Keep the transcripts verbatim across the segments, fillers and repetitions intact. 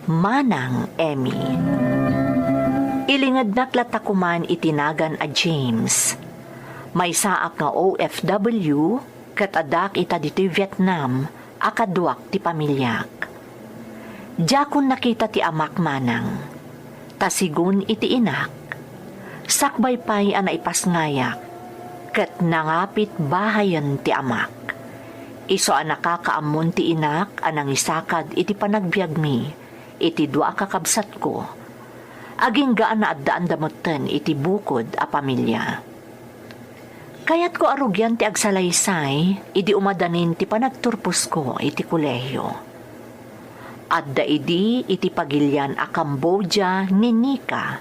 Manang Emmy. Ilingednak latta koman iti nagan a James. Maysaak nga O F W ket addak ita ditoy Vietnam a kaduak ti pamiliak. Diakon nakita ti amak manang, ta sigun iti inak, sakbay pay a naipasngayak ket nangapit bahayen ti amak. Isu a nakakaammon ti inak a nangisakad iti panagbiagmi iti dua a kakabsatko, agingga a naaddaanda metten iti bukod a pamilya. Kayatko a rugian ti agsalaysay idi umadanin ti panagturposko iti kolehio. Adda idi iti pagilian a Cambodia ni Nika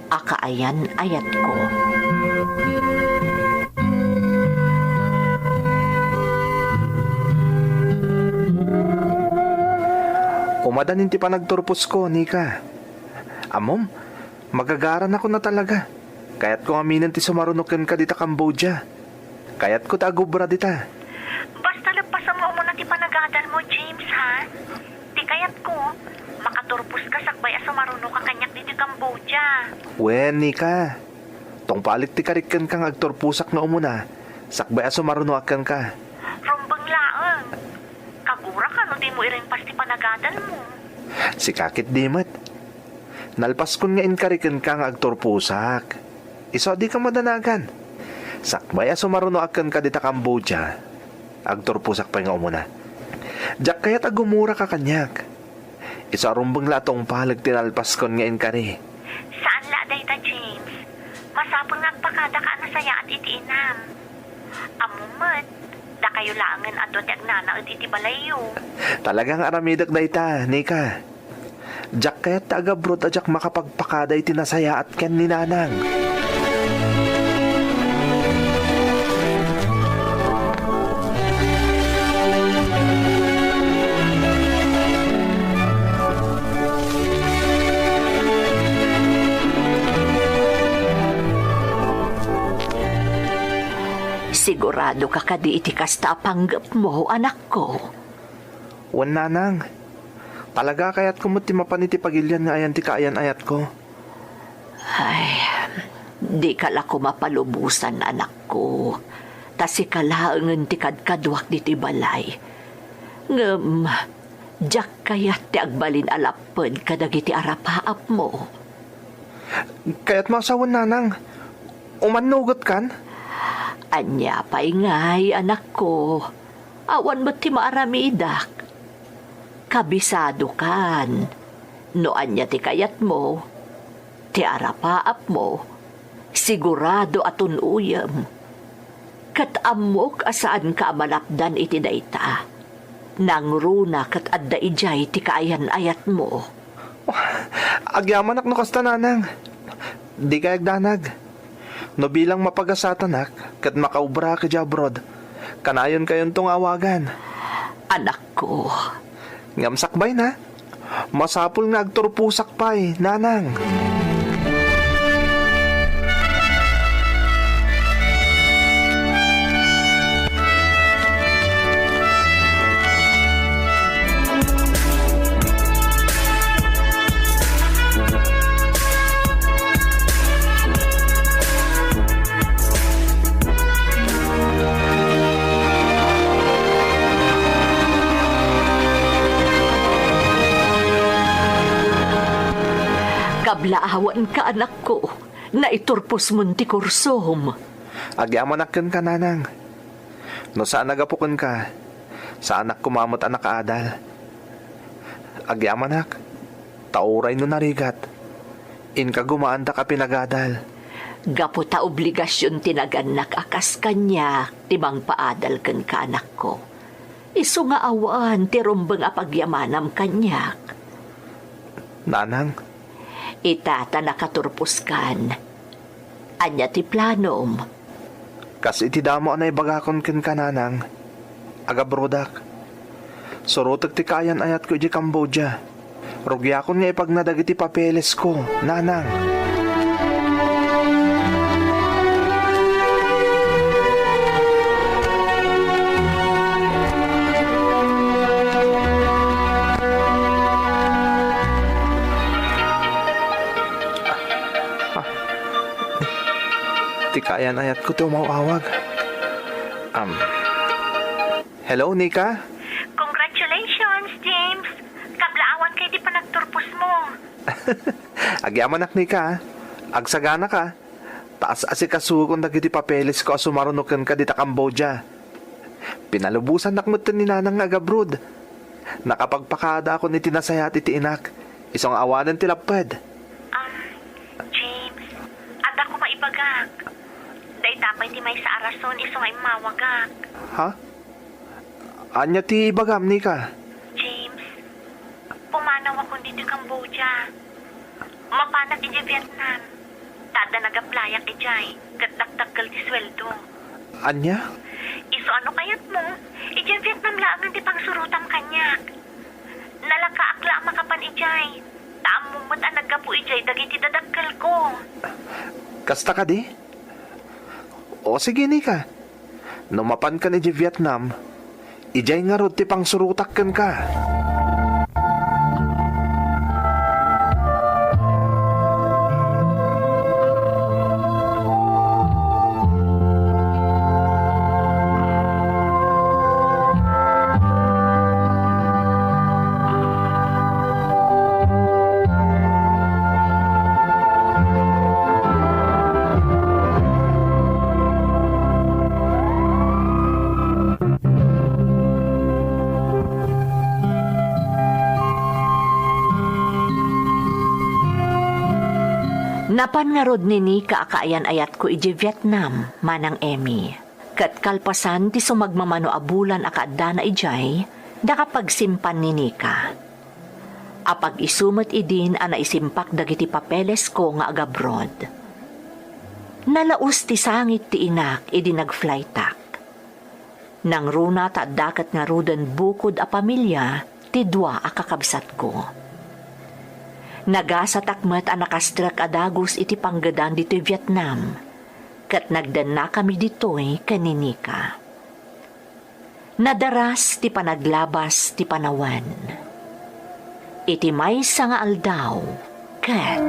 a kaayan-ayatko. Umadanin ti panagturposko, Nika. Ammom, magagaranakon a talaga. Kayatko ngaminen ti sumaruno kenka dita Cambodia. Kayatko ti agubra dita. Basta leppasem nga umuna ti panagadalmo, James, ha? Ti kayatko, makaturposka sakbay a sumarunoka kaniak ditoy Cambodia. Wen, Nika. Tungpalek ti karik kenka nga agturposak nga umuna, sakbay a sumarunoak kenka. Rumbeng laeng. Kaguraka no dimo irimpas ti panagadalmo. Sika ket di met. Nalpaskon nga inkari kenka nga agturposak. Isu a dika madanagan. Sakbay a sumarunoak kenka dita Cambodia, agturposak pay nga umuna. Diak kayat a gumuraka kaniak. Isu a rumbeng la a tungpalek ti nalpaskon nga inkari. Saan la a dayta, James. Masapul nga agpakadaka a nasayaat iti inam. Ammom met, dakayo laengen a dua ti agnanaed iti balayyo. Talaga nga aramidek dayta, Nika. Diak kayat ta agabrod a diak makapagpakada iti nasayaat ken ni Nanang. Siguradoka kadi iti kasta a panggepmo, anakko? Wen, Nanang. Talaga, kayatko met ti mapan iti pagilian nga ayan ti kaayan-ayatko. Ay, dika la koma palubosan, anakko. Ta sika laengen ti kadkaduak ditoy balay. Ngem, diak kayat ti agbalin a lapped kadagiti arapaapmo. Kayatmo a sawen, Nanang. Umannugetkan? Ania pay ngay, anakko? Awan met ti maaramidak. Kabisadokan. No ania ti kayatmo, ti arapaapmo, sigurado a tun-oyem. Ket ammok a saanka a malapdan iti dayta. Nangruna ket adda idiay ti kaayan-ayatmo. Agyamanak no kasta, Nanang. Dikay agdanag. No bilang mapagasatanak ket makaobraak idiay abroad, kanayonkayonto nga awagan. Anakko. Ngem sakbayna, masapul nga agturposak pay, Nanang. Kablaawanka, anakko, naiturposmon ti kursom. Agyamanak kenka, Nanang. No saan a gapu kenka, saanak koma met a nakaadal. Agyamanak, ta uray no narigat, inka gumaandak a pinagadal. Gapu ta obligasion ti nagannak a kas kaniak ti mangpaadal kenka, anakko. Isu nga awan ti rumbeng a pagyamanam kaniak. Nanang. Ita ta nakaturposkan. Ania ti planom? Kas iti damo a naibagakon kenka, Nanang, agabrodak. Surotek ti kaayan-ayatko idiay Cambodia. Rugiakon nga ipagna dagiti papelesko, Nanang. Kaayan-ayatko ti umaw-awag. Um, hello, Nika? Congratulations, James! Kablaawanka iti panagturpos mo. Agyamanak, Nika, a. Agsaganaka. Ta as-asikasukon dagiti papelesko a sumaruno kenka dita Cambodia. Pinalubosannak metten ni Nanang nga agabroad. Nakapagpakadaakon iti nasayaat iti inak, isu nga awanen ti lapped. Um, James, adda koma ibagak. Dayta pay ti maysa a rason isu nga immawagak. Ha? Ania ti ibagam, Nika? James, pumanawakon ditoy Cambodia. Mapanak idiay Vietnam. Ta adda nag-applyak idiay, ket dakdakkel ti sueldo. Ania? Isu a no kayatmo, idiay Vietnam laengen ti pangsurotam kaniak. Nalakaak la a makapan idiay, ta ammom met a naggapu idiay dagiti dadakkelko. Kasta kadi? O sige, Nika. No mapankan idiay Vietnam, idiay ngarud ti pangsurotak kenka. Napan ngarud ni Nika a kaayan-ayatko idiay Vietnam, Manang Emmy. Ket kalpasan ti sumagmamano a bulan a kaaddana idiay, nakapagsimpan ni Nika. Apag-isu met idin a naisimpak dagiti papelesko nga agabroad. Nalaus ti sangit ti inak idi nagflightak. Nangruna ta adda ket ngaruden bukod a pamilia ti dua a kakabsatko. Nagasatak met a nakastrek a dagus iti panggedan ditoy Vietnam, ket nagdennakami ditoy ken ni Nika. Nadaras ti panaglabas ti panawen. Iti maysa nga aldaw, ket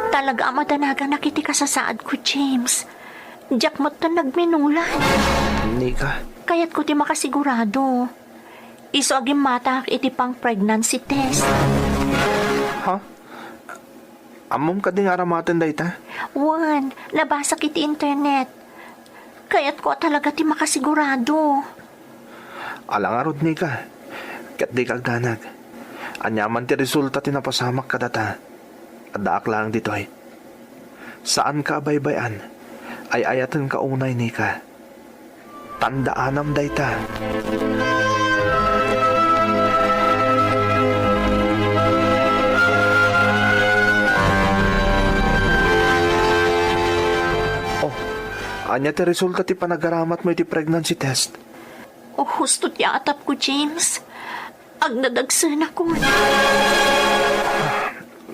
talaga a madanaganak iti kasasaadko, James. Diak metten nagminulan. Nika. Kayatko ti makasigurado. Isu a gimmatak iti pang-pregnancy test. Ha? Ammom kadi nga aramaten dayta? Wen, nabasak iti internet. Kayatko a talaga ti makasigurado. Ala ngarud, Nika, ket dika agdanag. Aniaman ti resulta ti napasamak kadata, addaak laeng ditoy. Saanka a baybay-an. Ay-ayatenka unay, Nika. Tandaanam dayta. Oh, ania ti resulta ti panagaramatmo iti pregnancy test? Oh, husto ti atapko, James. Agdadagsenakon.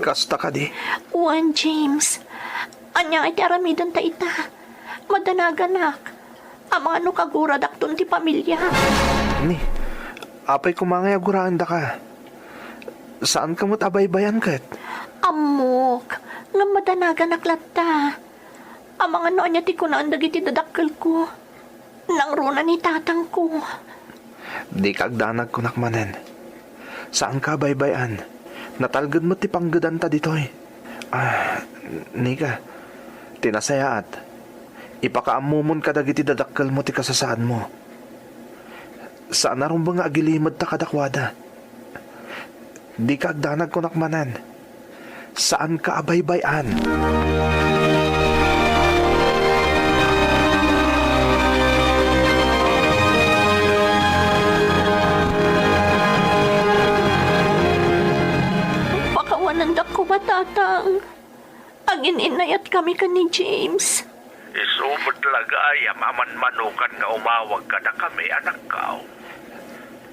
Kasta kadi? Wen, James. Ania ti aramidenta ita? Madanaganak. Amangan no kaguradakton ti pamilia. Ni, apay koma ngay a guraendaka? Saanka met a baybay-an ket? Ammok, ngem madanaganak latta. Amangan no ania ti kunaen dagiti dadakkelko. Nangruna ni tatangko. Dika agdanag, kunak manen. Saanka a baybay-an. Natalged met ti panggedanta ditoy. Ah, Nika, ti nasayaat, ipakaammomon kadagiti dadakkelmo ti kasasaadmo. Saan a rumbeng nga agilimedta kadakuada. Dika agdanag, kunak manen. Saanka a baybay-an. Pakawanendak koma, Tatang. Agin-innayatkami ken ni James. Isu met la gayam a manmanokan nga umawag kadakami, anakko.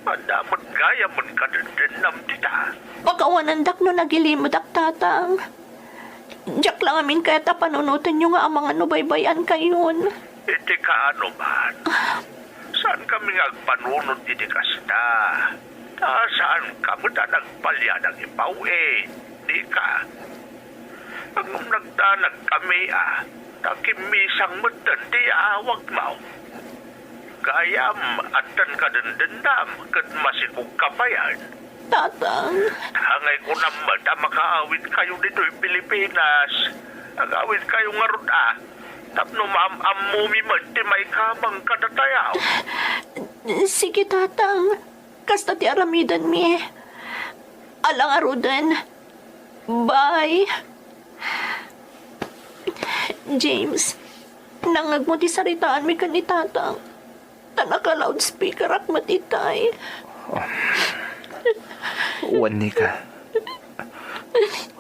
Adda met gayamen kadeddennam dita. Pakawanendak no nagilimedak, Tatang. Diak la ngamin kayat a panunotenyo nga amangan no baybay-ankayon. Iti kaano man, saankami nga agpanunot iti kasta. Saan ka met a nagpalian a ipaw-id, Nika? Ngem nagdanag kami a, ta kimmisang metten ti awagmo. Gayam, addan ka dendennam ket masikog ka payen. Tatang. Angay kunam met a makaawid kayo ditoy Pilipinas. Agawid kayo ngarud a, tapno maam-ammomi met ti maikamang kadatayo. Sige, Tatang. Kasta ti aramidenmi. Ala ngaruden. Bye. James, nangngegmo ti saritaanmi ken ni Tatang. Ta naka-loudspeakerak met itay. Wen, Nika.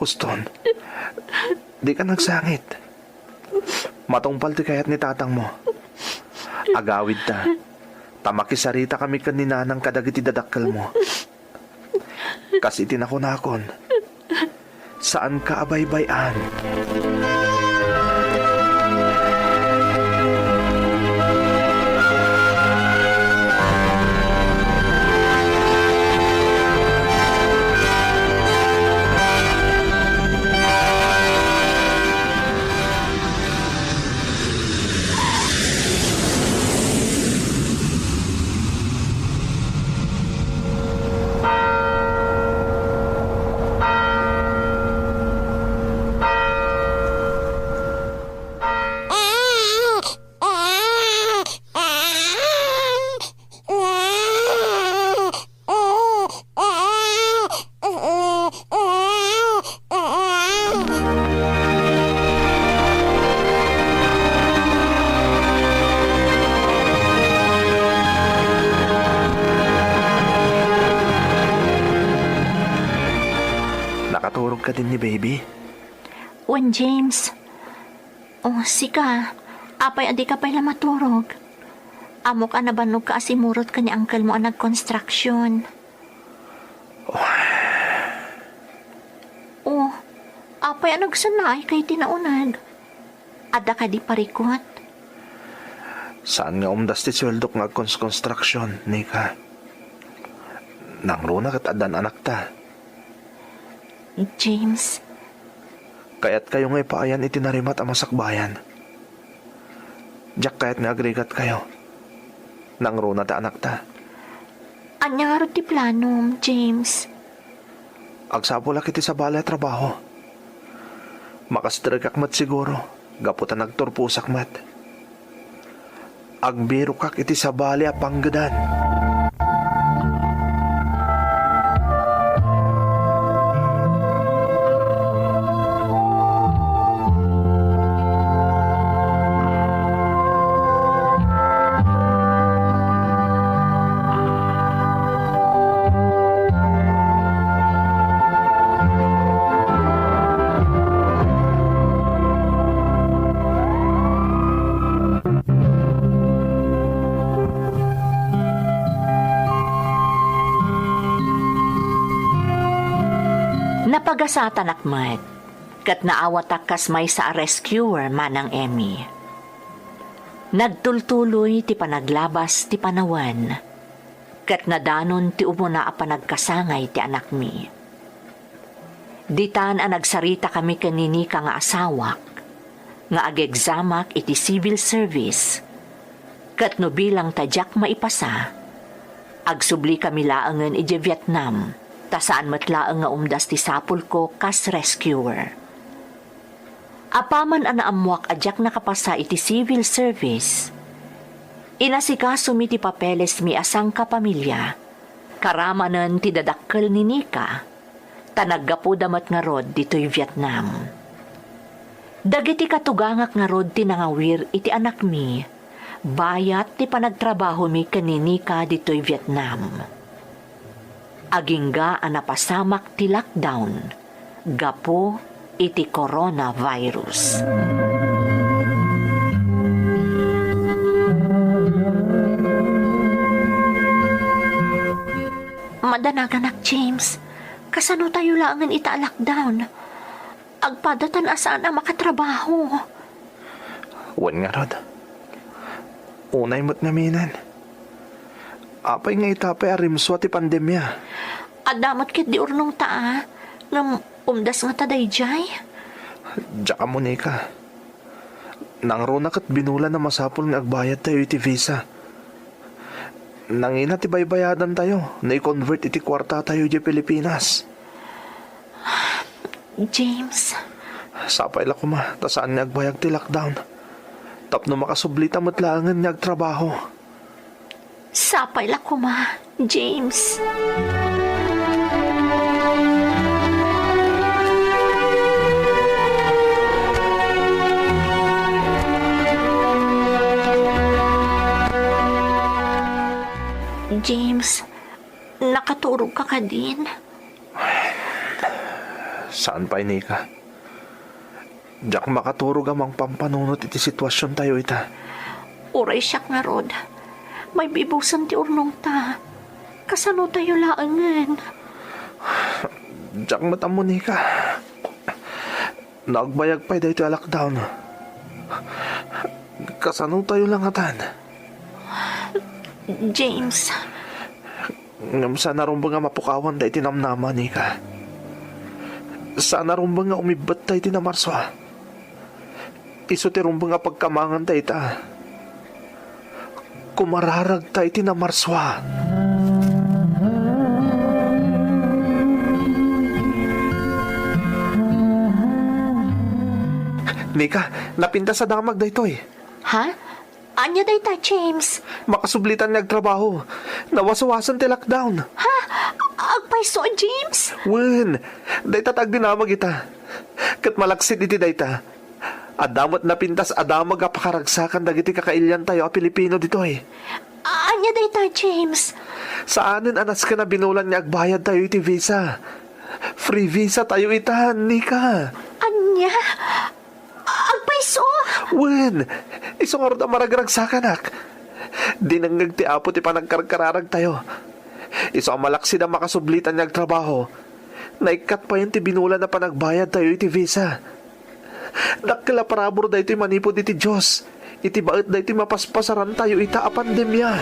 Huston, dika nagsangit. Matungpal ti kayat ni tatangmo. Agawidta, ta makisaritakami ken ni nanang kadagiti dadakkelmo. Kas iti nakunakon, saanka a baybay-an. Nakaturog kadin ni baby? Wen, James. Oh, sika, apay a dika pay la maturog? Ammok a nabannogka a simurot ken ni uncle mo a nagkonstruksyon. Oh, apay a nagsannaayka iti nauneg? Adda kadi parikut? Saan nga umdas ti sueldok nga agkonstruksyon, Nika. Nangruna ket addan anakta. James. Kayatkayo nga ipaayan iti narimat a masakbayan. Diak kayat nga agrigatkayo. Nangruna ti anakta. Ania ngarud ti planom, James? Agsapulak iti sabali a trabaho. Makastrikak met siguro, gapu ta nagturposak met. Agbirokak iti sabali a panggedan. Napagasatanak met, ket naawatak kas maysa a rescuer, Manang Emmy. Nagtultuloy ti panaglabas ti panawen, ket nadanon ti umuna a panagkasangay ti anakmi. Ditan a nagsaritakami ken ni Nika nga asawak, nga agegzamak iti civil service, ket no bilang ta diak maipasa, agsublikami laengen idiay Vietnam, ta saan met laeng nga umdas ti sapulko kas rescuer. Apaman a naammoak a diak nakapasa iti civil service, inasikasomi ti papelesmi a sangkapamilya, karamanen ti dadakkel ni Nika, ta naggapuda met ngarud ditoy Vietnam. Dagiti katugangak ngarud ti nangawir iti anakmi, bayat ti panagtrabahomi ken ni Nika ditoy Vietnam. Agingga a napasamak ti lockdown gapu iti coronavirus. Madanaganak, James. Kasano tayo laengen ita a lockdown? Agpadatan a saan a makatrabaho. Wen ngarud. Unay met ngamin. Apay nga ita pay a rimsua ti pandemia? Adda met ketdi urnongta a, ngem umdas ngata daydiay? Diak ammo, Nika. Nangruna ket binulan a masapul nga agbayadtayo iti visa. Nangina ti baybayadantayo no i-convert iti kuartatayo idiay Pilipinas. James. Sapay la koma ta saan nga agbayag ti lockdown. Tapno makasublita met laengen nga agtrabaho. Sapay la koma, James. James, nakaturogka kadin? Saan pay, Nika. Diak makaturog a mangpampanunot iti situasiontayo ita. Uray siak ngarud, maibibusen ti urnongta. Kasanotayo laengen? Diak met ammo, Nika. No agbayag pay daytoy a lockdown, kasanotayo la ngatan? James. Ngem saan a rumbeng a mapukawan daytoy namnama, Nika. Saan a rumbeng nga umibbet daytoy namarsua. Isu ti rumbeng a pagkamangan dayta. Kumararag daytoy namarsua. Nika, napintas a damag daytoy. Ha? Ania dayta, James? Makasublitan nga agtrabaho. Nawaswasen ti lockdown. Ha? Agpayso, James? Wen, dayta ti agdinamag ita. Ket malaksid iti dayta, adda met napintas a damag a pakaragsakan dagiti kakailiantayo a Pilipino ditoy. Ania dayta, James? Saanen a nasken a binulan nga agbayadtayo iti visa. Free visa tayo ita, Nika. Ania? Agpayso! Wen, isu ngarud a maragragsakanak. Dinengngeg ti Apo ti panagkarkararagtayo. Isu a malaksid a makasublitan nga agtrabaho, naikkat payen ti binulan a panagbayadtayo iti visa. Dakkel a parabur daytoy manipud iti Dios. Iti baet daytoy mapaspasarantayo ita a pandemia.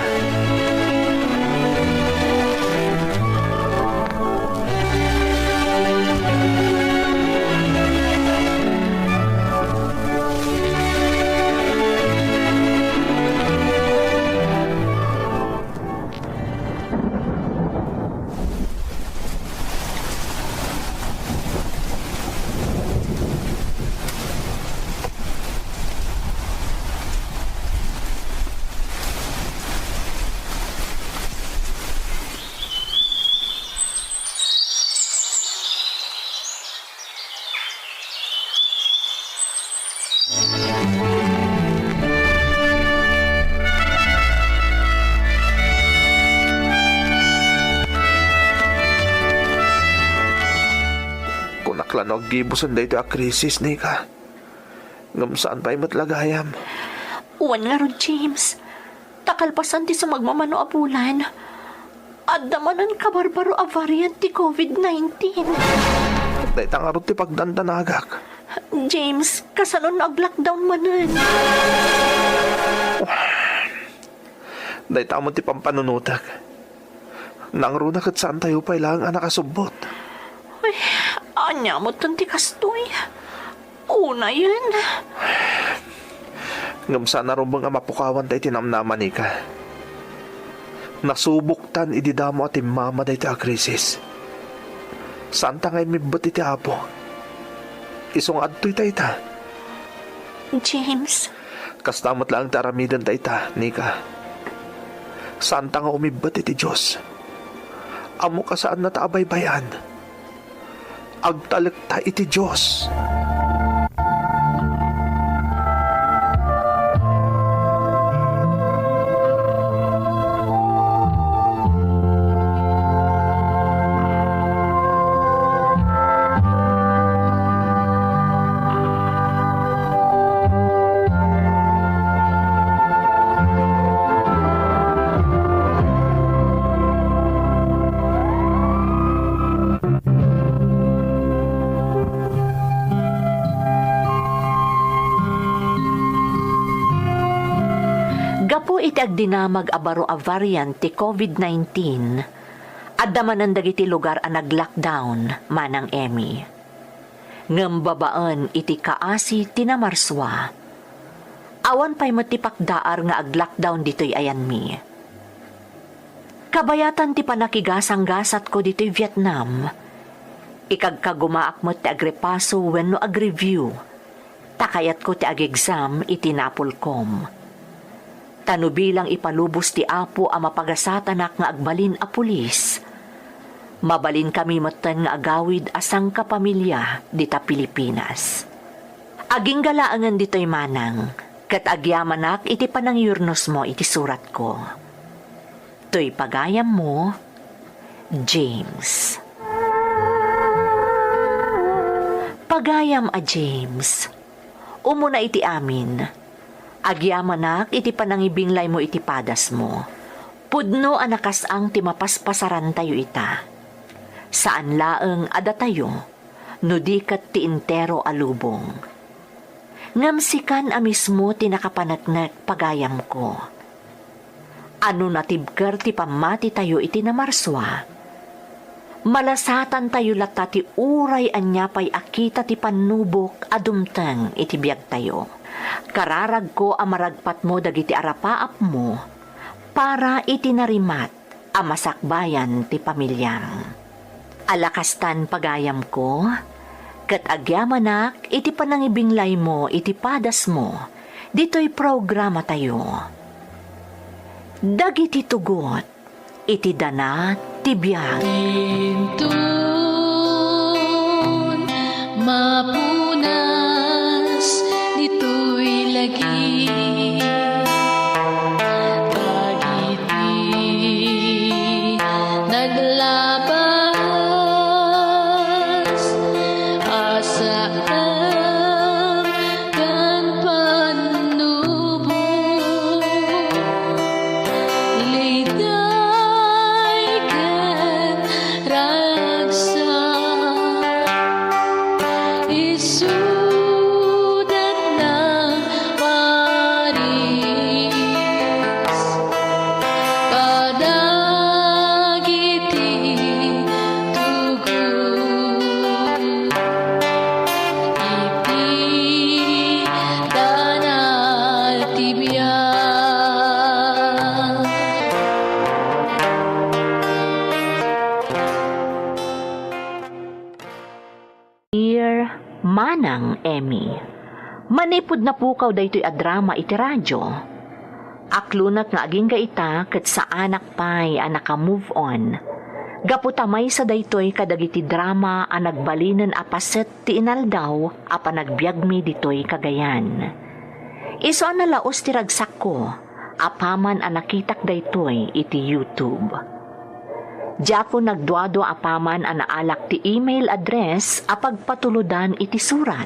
Kunak la no aggibusen daytoy a krisis, Nika. Ngem saan pay met la gayam. Wen ngarud, James. Ta kalpasan ti sumagmamano a bulan, adda manen kabarbaro a variant ti covid nineteen. Dayta ngarud ti pagdandanagak. James, kasano no ag-lockdown manen? Dayta met ti pampanunotek. Nangruna ket saantayo pay laeng a nakasubbot. Ay, ania met ti kastoy? Unayen. Ngem saan a rumbeng a mapukawan daytoy namnama, Nika. Nasuboktan idi damo a timmama daytoy a krisis. Saanta nga imibbet iti Apo. Isu nga adtoy dayta. James. Kasta met laeng ti aramiden dayta, Nika. Saanta nga umibbet iti Dios. Ammok a saannata a baybay-an. Agtalekta iti Dios. Iti agdinamag a baro a variant ti covid nineteen, adda manen dagiti lugar a nag-lockdown, Manang Emmy. Ngem babaen iti kaasi ti namarsua, awan pay met ti pakdaar nga ag-lockdown ditoy ayanmi. Kabayatan ti panakigasanggasatko ditoy Vietnam, ikagkagumaak met ti agrepaso wenno agreview, ta kayatko ti ag-exam iti napolkom. Ta no bilang ipalubos ti Apo a mapagasatanak nga agbalin a pulis, mabalinkami metten nga agawid a sangkapamilia dita Pilipinas. Agingga laengen ditoy, Manang, ket agyamanak iti panangiyurnosmo iti suratko. Toy pagayammo, James. Pagayam a James, umuna iti amin, agyamanak iti panangibinglaymo iti padasmo. Pudno a nakas-ang ti mapaspasarantayo ita. Saan laeng a datayo, no di ket ti entero a lubong. Ngem sikan a mismo ti nakapaneknek, pagayamko. A no natibker ti pammatitayo iti namarsua, malasatantayo latta ti uray ania pay a kita ti pannubok a dumteng iti biagtayo. Kararagko a maragpatmo dagiti arapaapmo para iti narimat a masakbayan ti pamiliam. Ala kastan, pagayamko, ket agyamanak iti panangibinglaymo iti padasmo ditoy programatayo, Dagiti Tugot iti Dana ti Biag. Inton mapunas ditoy lagi dagiti naglabas a saem ken pannubok, liday ken ragsak. Isudat na paris kadagiti tugot iti dana ti biag. Dear Manang Emmy, manipud napukaw daytoy a drama iti radyo, aklonak nga agingga ita ket saanak pay a naka-move on. Gapu ta maysa daytoy kadagiti drama a nagbalinen a paset ti inaldaw a panagbiagmi ditoy Cagayan. Isu a nalaos ti ragsakko, apaman a nakitak daytoy iti YouTube. Diakon nagduadua apaman a naalak ti email address a pagpatulodan iti surat.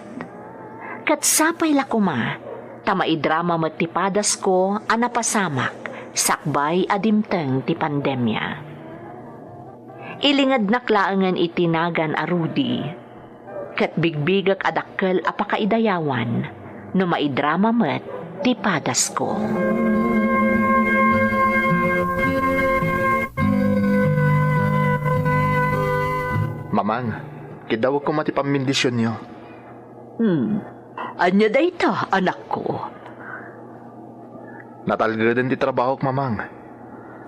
Ket sapay la koma, ta maidrama met ti padasko a napasamak sakbay a dimteng ti pandemia. Ilingednak laengen iti nagan a Rudy. Ket bigbigek a dakkel a pakaidayawan no maidrama met ti padasko. Mamang, kiddawek koma ti pammendisionyo. Hmm. Ania dayta, anakko? Natalgeden ti trabahok, Mamang.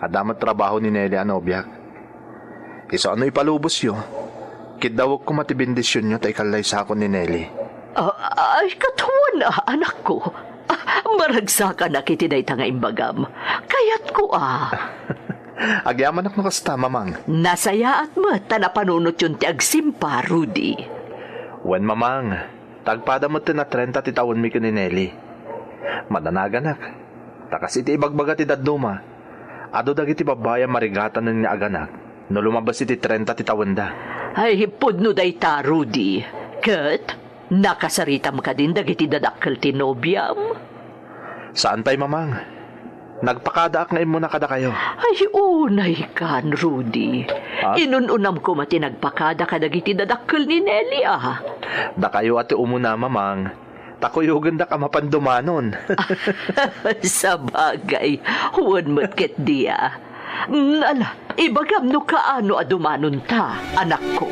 Adda met trabaho ni Nelly a nobiak. Isu a no ipalubosyo, kiddawek koma ti bendisionyo ta ikallaysakon ni Nelly. Ah, ay, ket wen a, anakko. Ah, maragsakanak iti dayta nga imbagam. Kayatko a. Agyamanak no kasta, Mamang. Nasayaat met ta napanunotyon ti agsimpa, Rudy. Wen, Mamang. Ta agpada metten a trenta ti tawenmi ken ni Nelly. Madanaganak. Ta kas iti ibagbaga ti dadduma, adu dagiti babbai a marigatanen nga aganak no lumabes iti trenta ti tawenda. Ay, pudno dayta, Rudy. Ket, nakasaritam kadin dagiti dadakkel ti nobiam? Saan pay, Mamang. Nagpakadaak nga immuna kadakayo. Ay, unaykan, Rudy. Ha? Inun-unam koma ti nagpakada kadagiti dadakkel ni Nelly, a. Dakayo a ti umuna, Mamang. Ta kuyogendak a mapan dumanon. Sabagay, wen met ket dia. Mm, ala, ibagam no kaano a dumanonta, anakko.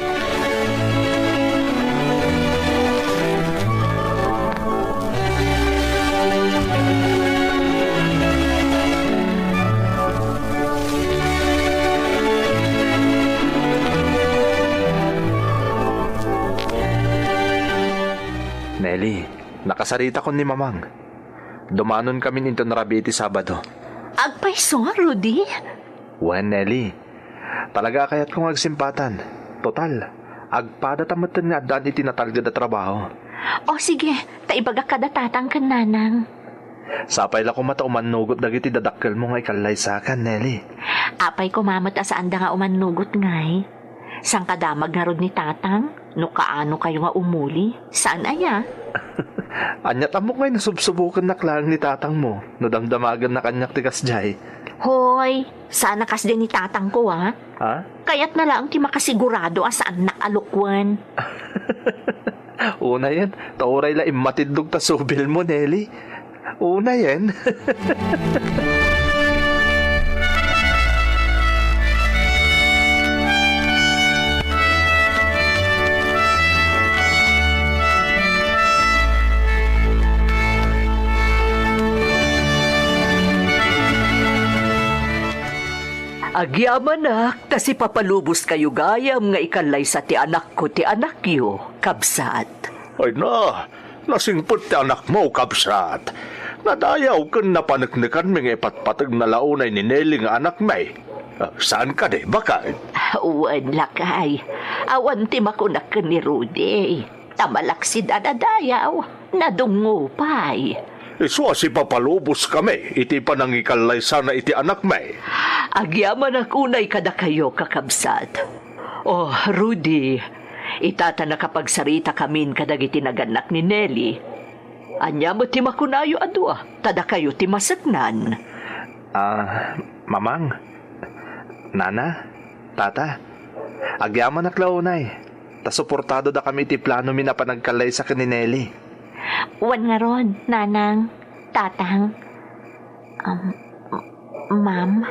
Nelly, nakasaritakon ni Mamang. Dumanonkamin inton rabii ti Sabado. Agpayso, Rudy? Wen, Nelly. Talaga a kayatko nga agsimpatan. Total, agpadata metten nga addaan iti natalged a trabaho. O sige, ta ibagak kada tatang ken nanang. Sapay la koma ta umannugot dagiti dadakkelmo nga ikallaysakan, Nelly. Apay koma met a saanda nga umannugot ngay. Sangkadamag ngarud ni tatang, no kaano kayo nga umuli. Saan aya? Ania, ammok ngay no subsubokennak laeng ni tatangmo, no damdamagenna kaniak ti kasdiay. Hoy, saan a kasdiay ni tatangko, a? Ha? Kayatna laeng ti makasigurado a saannak a lukwen. Unayen, ta uray la immatiddog ta subilmo, Nelly. Unayen. Agyamanak ta sipapaluboskayo gayam nga ikallaysa ti anakko ti anakyo, kabsat. Ay na, nasingpet ti anakmo, kabsat. Nadayaw ken napaneknekanmi nga ipatpategna la unay ni Nelly nga anakmi. Ah, saan kadi, baket? Wen, lakay. Awan ti makunak ken ni Rudy. Ta malaksid a nadayaw, nadungngo pay. Isu a sipapaluboskami iti panangikallaysana iti anakmi. Agyamanak unay kadakayo, kakabsat. O, Rudy, ita ta nakapagsarita kamin kadagiti nagannak ni Nelly. Ania met ti makunayo a dua, ta dakayo ti maseknan? Ah, Mamang, Nana, Tata, agyamanak la unay, ta suportadodakami iti planomi a panagkallaysa ken ni Nelly. Wen ngarud, Nanang, Tatang, um, Ma'am.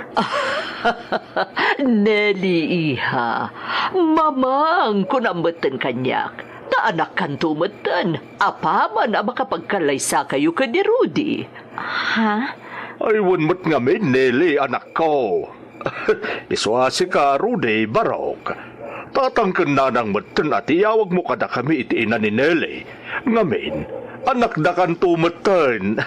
Nelly, iha, Mamang, kunam metten kaniak, ta anakkanto metten, apaman a makapagkallaysakayo ken ni Rudy. Ha? Ay, wen met ngamin, Nelly, anakko. Isu a sika, Rudy, barok. Tatang ken nanang metten a ti iyawagmo kadakami iti ina ni Nelly. Ngamin, anakdakanto metten.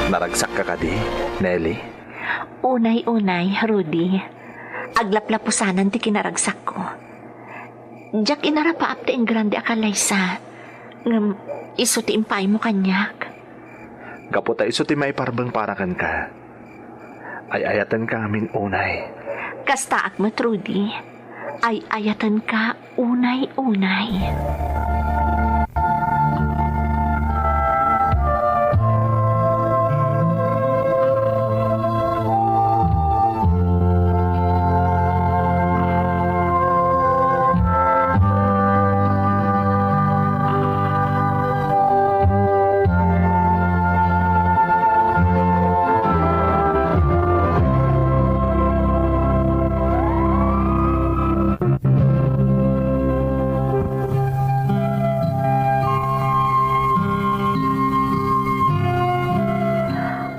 Naragsakka kadi, Nelly? Unay, unay, Rudy. Aglaplapusanan ti kinaragsakko. Diak inarapaap ti engrande a kalaysa, ngem isu ti impaaymo kaniak. Gapu ta isu ti maiparbeng para kenka, ay-ayatenka ngamin unay. Kastaak met, Rudy. Ay-ayatenka unay-unay.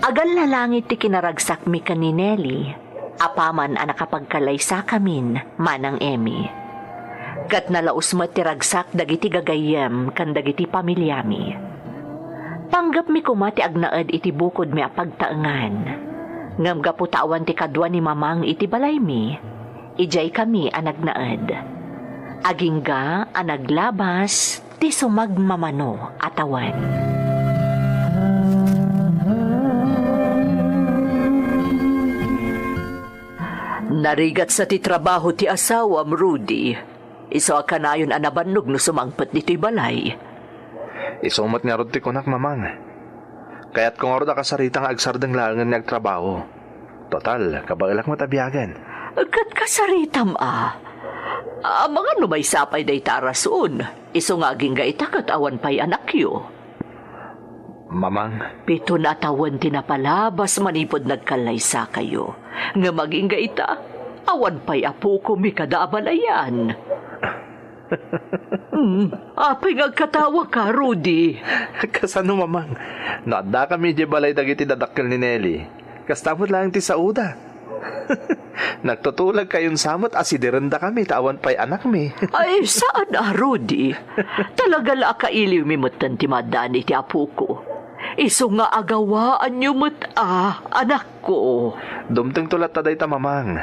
Agallalangit ti kinaragsakmi ken ni Nelly, apaman a nakapagkalaysakamin, Manang Emmy. Ket nalaus met ti ragsak dagiti gagayyem ken dagiti pamiliami. Panggepmi koma ti agnaed iti bukodmi a pagtaengan. Ngem gapu ta awan ti kadua ni Mamang iti balaymi, idiaykami a nagnaed. Agingga a naglabas ti sumagmamano a tawen. Narigatsa ti trabaho ti asawam, Rudy. Isu a kanayon a nabannog no sumangpet ditoy balay. Isu met ngarud ti kunak, Mamang. Kayatko ngarud a kasarita nga agsardeng laengen nga agtrabaho. Total, kabaelak met a biagen. Ket kasaritam a. Amangan no maysa pay dayta a rason. Isu nga agingga ita ket awan pay anakyo. Mamang. Piton a tawen ti napalabas manipud nagkallaysakayo. Ngem agingga ita, awan pay apokomi kada a balayan. Hmm, apay nga agkatawaka, Rudy? Kasano, Mamang? No addakami idiay balay dagiti dadakkel ni Nelly, kasta met laeng ti saoda. Nagtutulagkayon sa met a sidirendakami ta awan pay anakmi. Ay, saan a, Rudy. Talaga la a kailiwmi metten ti maaddaan iti apoko. Isu nga agawaanyo met a, anakko. Dumtengto latta dayta, Mamang.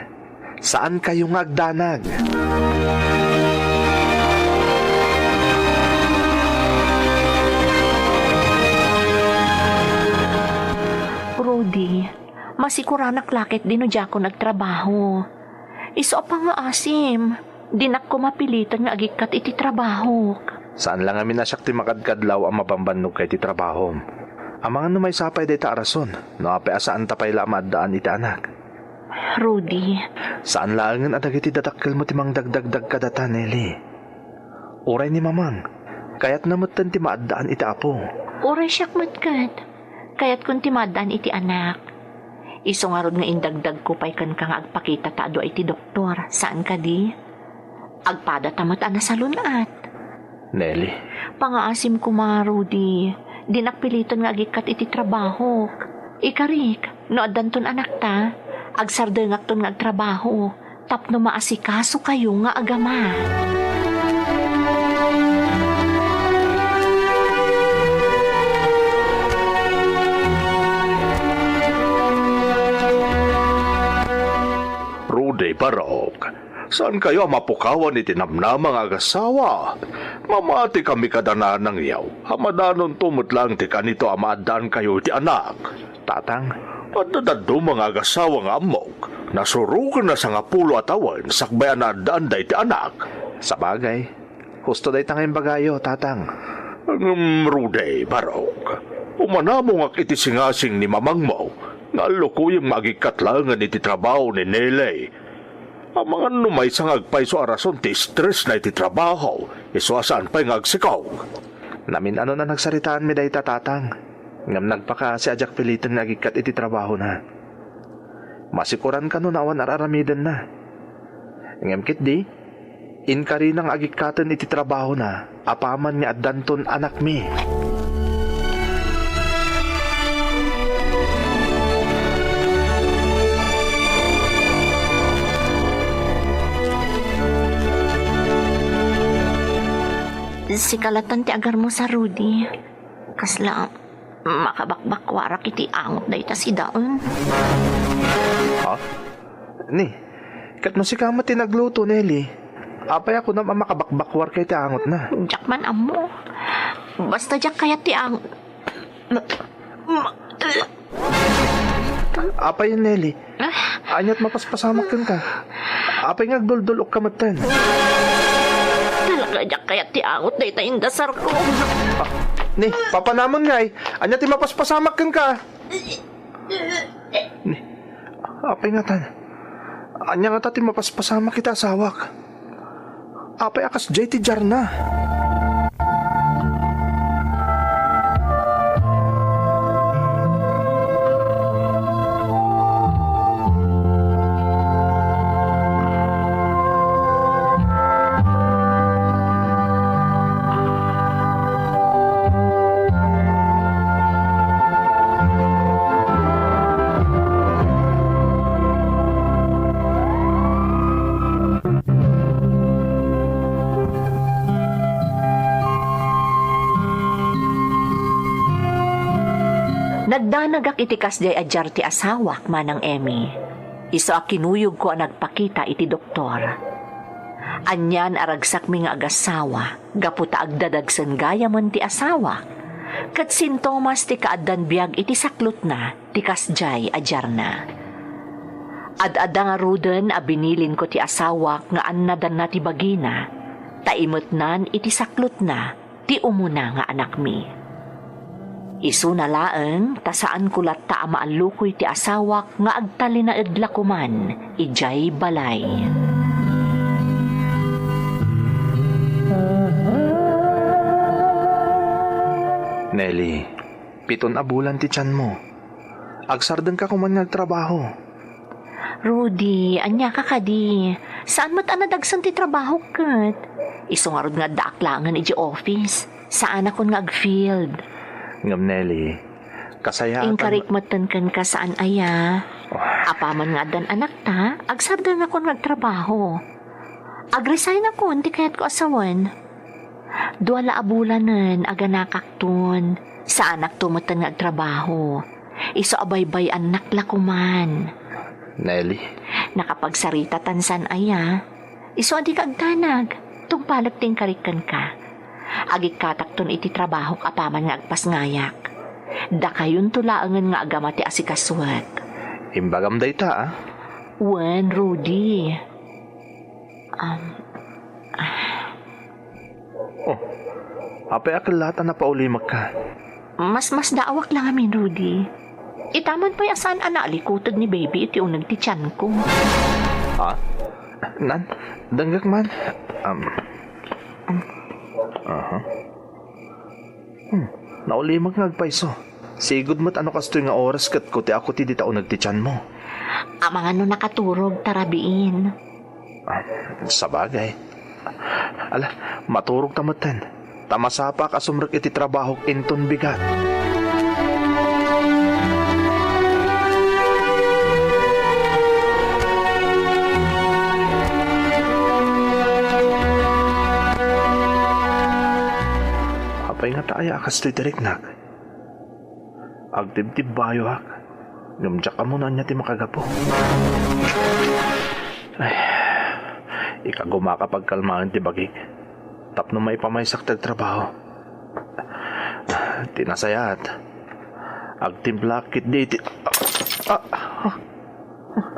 Saankayo nga agdanag. Rudy, masikuranak la ketdi no diakon agtrabaho. Isu a pangngaasim, dinak koma piliten nga agikkat iti trabahok. Saan la ngamin a siak ti makadkadlaw a mabambannogka iti trabahom. Amangan no maysa pay dayta a rason, no apay a saanta pay la a maaddaan iti anak. Rudy. Saan laengen a dagiti dadakkelmo ti mangdagdagdag kadata, Nelly. Uray ni Mamang, kayatna metten ti maaddaan iti Apo. Uray siak met ket, kayatkon ti maaddaan iti anak. Isu ngarud nga indagdagko pay kenka nga agpakita ta adu iti doktor, saan kadi? Agpadata met a nasalun-at. Nelly. Pangngaasim koma, Rudy. Dinak piliten nga agikkat iti trabahok. Ikarik, no addanton anakta, agsardengakton nga agtrabaho tapno maasikasokayo nga agama. Rudy Barok, saankayo a mapukawan iti namnama nga agasawa. Mamatikami kada nanangyo a madanonto met laeng ti kanito a maaddaankayo iti anak. Tatang. Adda dadduma nga agasawa nga ammok. Nasuroganna sangapulo a tawen sakbay a naaddaanda iti anak. Sabagay, husto dayta nga imbagayo, Tatang. Ngem Rudy, Barok, umanamongak iti singasing ni mamangmo nga allukoyem nga agikkat laengen iti trabaho ni Nelly. Amangan no maysa nga agpayso a rason ti stressna iti trabaho, isu a saan pay nga agsikog. Namin-anon a nagsaritaanmi dayta, Tatang, ngem nagpakaasi a diak piliten nga agikkat iti trabahona. Masikuran kano no awan ar-aramidenna. Ngem ketdi, inkarina nga agikkaten iti trabahona apaman nga addanton anakmi. Sika latta ti agarmusa, Rudy. Kasla makabakbakkuarak iti angot dayta sidaen. Ha? Ni, ket no sika met ti nagluto, Nelly, apay a kunam a makabakbakkuarka iti angotna? Diak man ammo. Basta diak kayat ti ang-, ma-, ma-, Apay, Nelly? Ah? Ania't mapaspasamak kenka? Apay nga agduldul-okka metten? Talaga, diak kayat ti angot dayta indasarko. Ah, ni, papanamon ngay. Ania ti mapaspasamak kenka? Ni, apay ngatan? Ania ngata ti mapaspasamak iti asawak? Apay a kasdiay ti diarna? Nagdanagak iti kasdiay a diar ti asawak, Manang Emmy. Isu a kinuyogko a nagpakita iti doktor. Anian a ragsakmi nga agasawa gapu ta agdadagsen gayamen ti asawak, ket sintomas ti kaaddan biag iti saklotna ti kasdiay a diarna. Ad-adda ngaruden a binilinko ti asawak nga annadanna ti bagina, ta imetnan iti saklotna ti umuna nga anakmi. Isuna laeng ta saanko latta a maallukoy ti asawak nga agtalinaed la koman idiay balay. Nelly, piton a bulan ti tianmo. Agsardengka koman nga agtrabaho. Rudy, ania ka kadi? Saan met a nadagsen ti trabahok ket? Isu ngarud nga addaak laengen idiay office. Saanakon nga ag-field. Ngem Nelly, kasayaatan. Inkarik metten kenka saan aya. Oh. Apaman nga addan anakta, agsardengakon nga agtrabaho. Agresignakon ti kayatko a sawen. Dua la a bulanen a ganakakton. Saanakto metten nga agtrabaho. Isu a baybay-annak la koman. Nelly. Nakapagsaritatan saan aya. Isu a dika agdanag. Tungpalek ti inkarik kenka. Agikkatakton iti trabahok apaman nga agpasngayak. Dakayonto laengen nga agama ti asikasuek. Imbagam dayta, a? Wen, Rudy. Um, ah. Oh, apay a kellaat a napaulimekka? Masmasdaawak la ngamin, Rudy. Itaman pay a saan a naalikuted ni baby iti uneg ti tianko. Ha? Nan, denggek man. Um, aha. Hmm, naulimek nga agpayso. Sigud met a no kastoy nga oras ket kuti a kuti dita uneg ti tianmo. Amangan no nakaturog ta rabiin. Ah, sabagay. Ala, maturogta metten. Ta masapaak a sumrek iti trabahok inton bigat. Apay ngata aya a kastoy ti riknak? Agtibtibbayoak, ngem diak ammo no ania ti makagapu. Ay, ikagumaka pagkalmaen ti bagik tapno maipamaysak ti agtrabaho. Ti nasayaat, agtimplaak ketdi iti, ah, ah,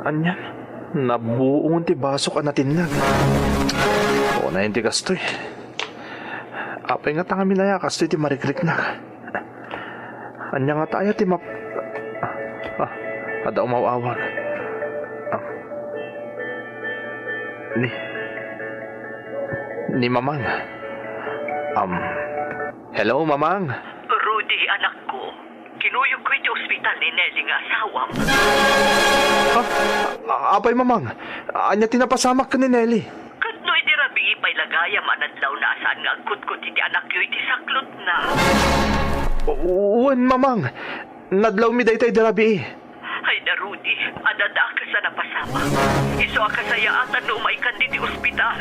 anian? Nabuongen ti basok a natinnag. Unayen ti kastoy. Apay ngata ngamin aya kastoy ti marikriknak? Ania ngata aya ti map-, ah, adda umaw-awag. Ah. Ni, ni Mamang. Um, hello, Mamang. Rudy, anakko. Kinuyogko iti ospital ni Nelly nga asawam. Ha? A-, apay, Mamang? Ania ti napasamak ken ni Nelly? Ket no idi rabii pay la gayam a nadlawna a saan nga agkutkot iti anakyo iti saklotna. Wen, Mamang. Nadlawmi dayta idi rabii. Ay da, Rudy, adda dakes a napasamak. Isu a kasayaatan no umaykan ditoy ospital.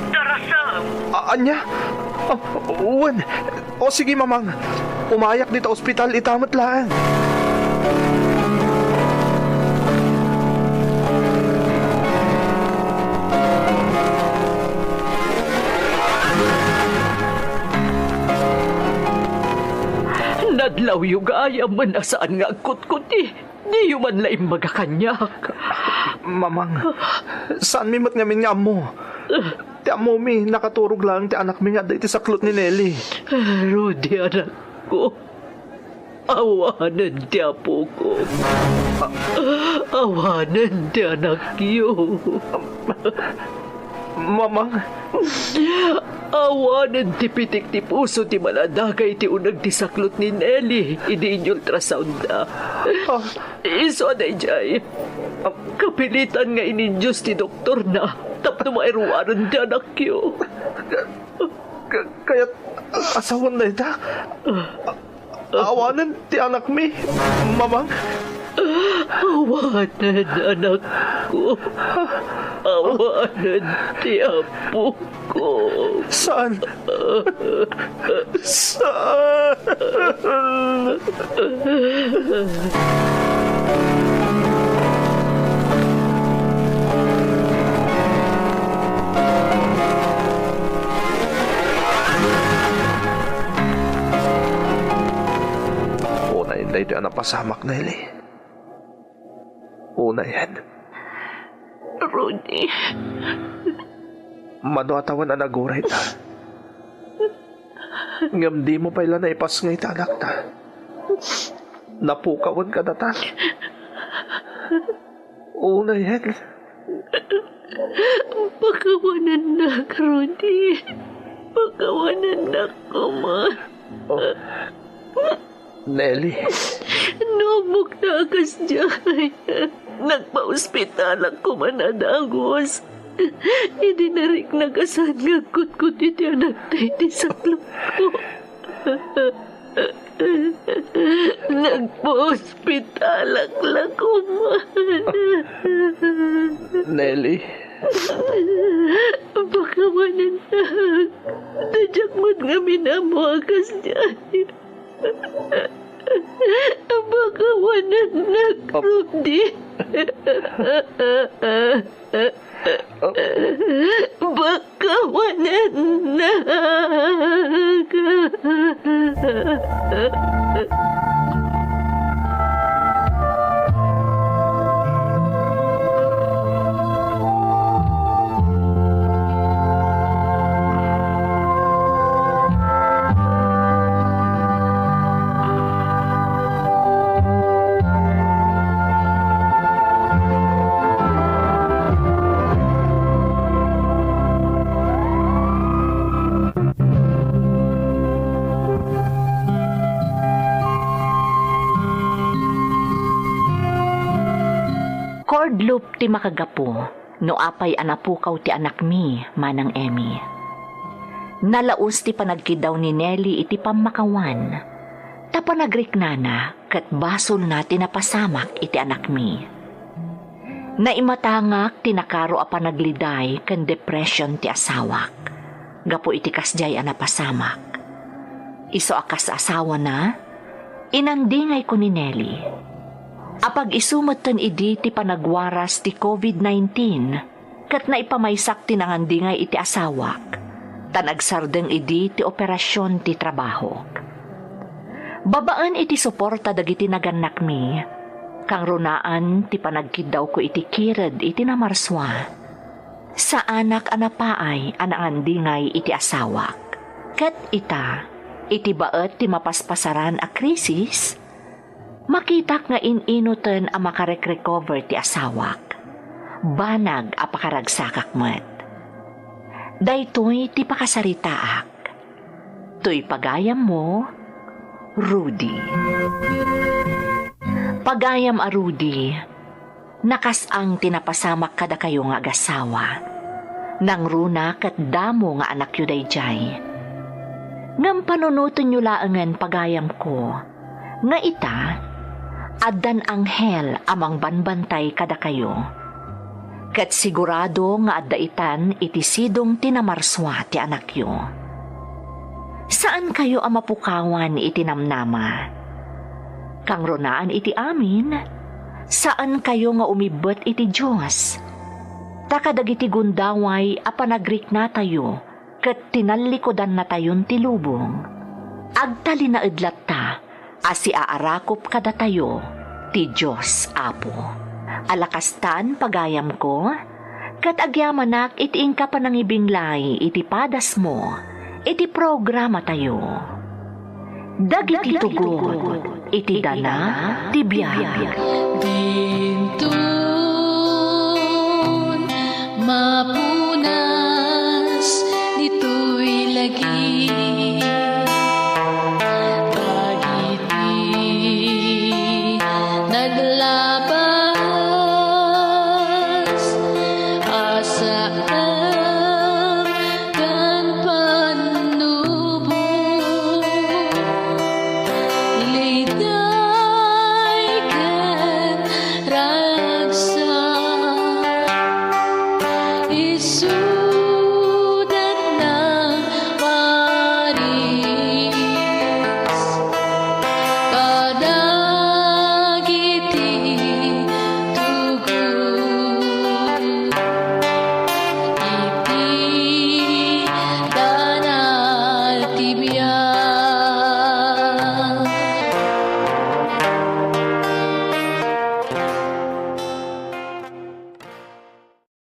Darasem! A-, ania? Ah, wen. O sige, Mamang. Umayak dita ospital ita met laeng. Nadlawyo gayam a saan nga agkutkot. Diyo man la imbaga kaniak. Mamang, saanmi met ngamin nga ammo. Ti ammomi, nakaturog laeng ti anakmi nga adda iti saklot ni Nelly. Rudy, anakko, awanen ti apok. Awanen ti anakyo. Mamang. Awanen ti pitik ti puso ti maladaga iti uneg ti saklot ni Nelly idi inyultrasoundda. Ah. Isu a daydiay, kapilitan nga inindios ti doktorna tapno mairuaren ti anakyo. Ka-, kayat a sawen dayta? Awanen ti anakmi, Mamang. Awanen, anakko. Awanen ti apok. Saan? Saan? Daytoy a napasamak, Nelly. Unayen. Rudy. Mano a tawen a nagurayta. Ngem dimo pay la naipasngay ta anakta. Napukawen kadata. Unayen. Pakawanennak, Rudy. Pakawanennak koma. Oh. Nelly. No, ammok ta a kasdiay. Nagpaospitalak koma a dagus. Idi nariknak a saan nga agkutkot iti anakta iti saklapko. Nagpaospitalak la koma. Nelly. Pakawanennak. Ta diak met ngamin ammo a kasdiay. Pakawanennak, Rudy. Pakawanennak. Cord loop ti makagapu no apay a napukaw ti anakmi, Manang Emmy. Nalaus ti panagkiddaw ni Nelly iti pammakawan, ta panagriknana ket basolna ti napasamak iti anakmi. Naimatangak ti nakaro a panagliday ken depression ti asawak gapu iti kasdiay a napasamak. Isu a kas asawana, inandingayko ni Nelly. Apag-isu metten idi ti panagwaras ti covid nineteen, ket naipamaysak ti nangandingay iti asawak, ta nagsardeng idi ti operasion ti trabahok. Babaen iti suporta dagiti nagannakmi, kangrunaan ti panagkiddawko iti kired iti namarsua. Saanak a napaay a nangandingay iti asawak. Ket ita, iti baet ti mapaspasaran a krisis, makitak nga in-inuten a makarek-recover ti asawak. Banag a pakaragsakak met. Daytoy ti pakasaritaak. Toy pagayammo, Rudy. Pagayam a Rudy, nakas-ang ti napasamak kadakayo nga agasawa. Nangruna ket damo nga anakyo daydiay. Ngem panunotenyo laengen, pagayamko, nga ita, addan anghel a mangbanbantay kadakayo. Ket sigurado nga adda itan iti sidong ti namarsua ti anakyo. Saankayo a mapukawan iti namnama. Kangrunaan iti amin, saankayo nga umibbet iti Dios. Ta kadagiti gundaway a panagriknatayo ket tinallikudannatayon ti lubong, agtalinaed latta a siaarakop kadatayo ti Dios Apo. Alakastan, pagayamko, ket agyamanak iti inka panangibinglay iti padasmo iti programatayo. Dagiti tugot iti dana ti biag. Dinton mapuna